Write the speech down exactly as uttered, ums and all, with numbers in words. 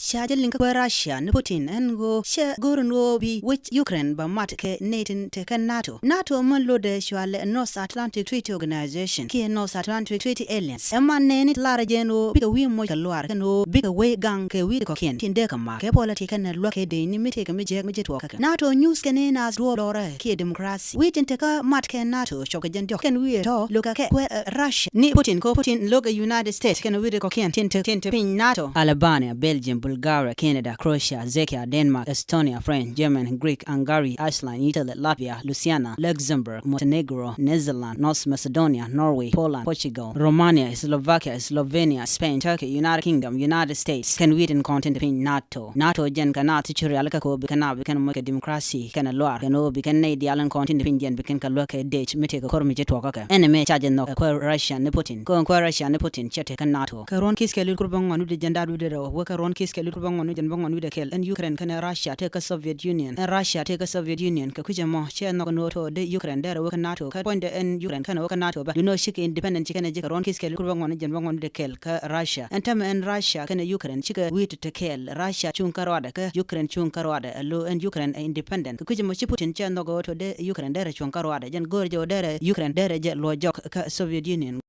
Ca jɛ liŋ kä kuɛ Russia ni Putin ɛn ɣöö cɛ go̱r ɛn ɣöö bi wec Ukraine ba mat kɛ nɛy tin te kä NATO. NATO mɛ lotdɛ cɔalɛ North Atlantic Treaty Organization kiɛ North Atlantic Treaty Alliance. Ɛn man nɛɛni ti lar jɛ ɛn ɣöö bikɛ wi̱i̱ moc kɛ luaar kɛn ɣöö bikɛ wec gaŋ kɛ wi̱i̱ kɔ̱kiɛn tin dee kɛ mak kɛ politik kɛnɛ luäk kɛ dec ni mi tëëkɛ mi jiäk mi ji̱ tuɔɔk kä kɛ. NATO news kɛn in a duɔɔp lɔrɛ kiɛ democracy. Wi̱i̱ tin te kä mat kɛ NATO cɔp kɛ jɛn diɔ̱k kɛn wi̱i̱ tɔ̱ lo̱kɛ kɛ kuɛ, eh, Russia ni Putin kɛ ɣöö Putin lo̱kɛ United States kɛnɛ wi̱i̱ ti kɔ̱kiɛn tin te, tin te piny NATO. Albania, Belgium, Bulgaria, Canada, Croatia, Czechia, Denmark, Estonia, France, Germany, Greek, Hungary, Iceland, Italy, Latvia, Lithuania, Luxembourg, Montenegro, Netherlands, North Macedonia, Norway, Poland, Portugal, Romania, Slovakia, Slovenia, Spain, Turkey, United Kingdom, United States, kɛn wi̱i̱ tin kɔn tin te piny NATO. NATO jɛn kɛ naath ti ci rialikä kɛ ɣöö bi kɛn naath bi kɛn moc kɛ democracy kɛnɛ luaar kɛn ɣöö bi kɛn nɛy diaal in kɔn tin te piny jɛn bi kɛn kɛ luäk kɛ dec mi tëëkɛ ko̱r mi ci tuɔɔk kä kɛ. Ɛn ɛmɛ ca jɛ nhɔk kɛ kuɛ Russia ni Putin. Kɛ ɣöö kuɛ Russia ni Putin cɛ te kä NATO. Kɛ ruɔ̱n ki̱th kɛl wi̱i̱ kur bäŋuan wi̱i̱ dee jiɛn da̱a̱t wi̱i̱ dee rɛw, wä kɛ ruɔ̱n ki̱th kɛl wi̱i̱ kur bäŋuan wi̱i̱ dee jiɛn bäŋuan wi̱i̱ dee kɛl, ɛn Ukraine kɛnɛ Russia te kä Soviet Union. Ɛn Russia te kä Soviet Union kɛ kui̱c ɛmɔ cɛ nhɔk ɛn ɣöö tɔ dee Ukraine derɛ wä kä NATO. Kä puɔ̱nydɛ ɛn Ukraine kɛnɛ wä kä NATO bä, duundɛ ɔ cikɛ independent ci kɛnɛ ji̱ kɛ ruɔ̱n ki̱th kɛl wi̱i̱ kur bäŋuan wi̱i̱ dee jiɛn bäŋuan wi̱i̱ dee kɛl kä Russia. Ɛn täämɛ ɛn Russia kɛnɛ Ukraine cikɛ wi̱i̱ ti te kɛɛl. Russia cuŋ kä ruacdɛ kä Ukraine cuŋ kä ruacdɛ, ɛ lo̱ ɛn Ukraine ɛ independent. Kɛ kui̱c ɛmɔ ci Putin cɛ nhɔk ɣöö tɔ dee Ukraine derɛ cuŋ kä ruacdɛ. Jɛn go̱o̱rɛ jɛ ɣöö derɛ Ukraine derɛ jɛ luɔc jɔk kä Soviet Union.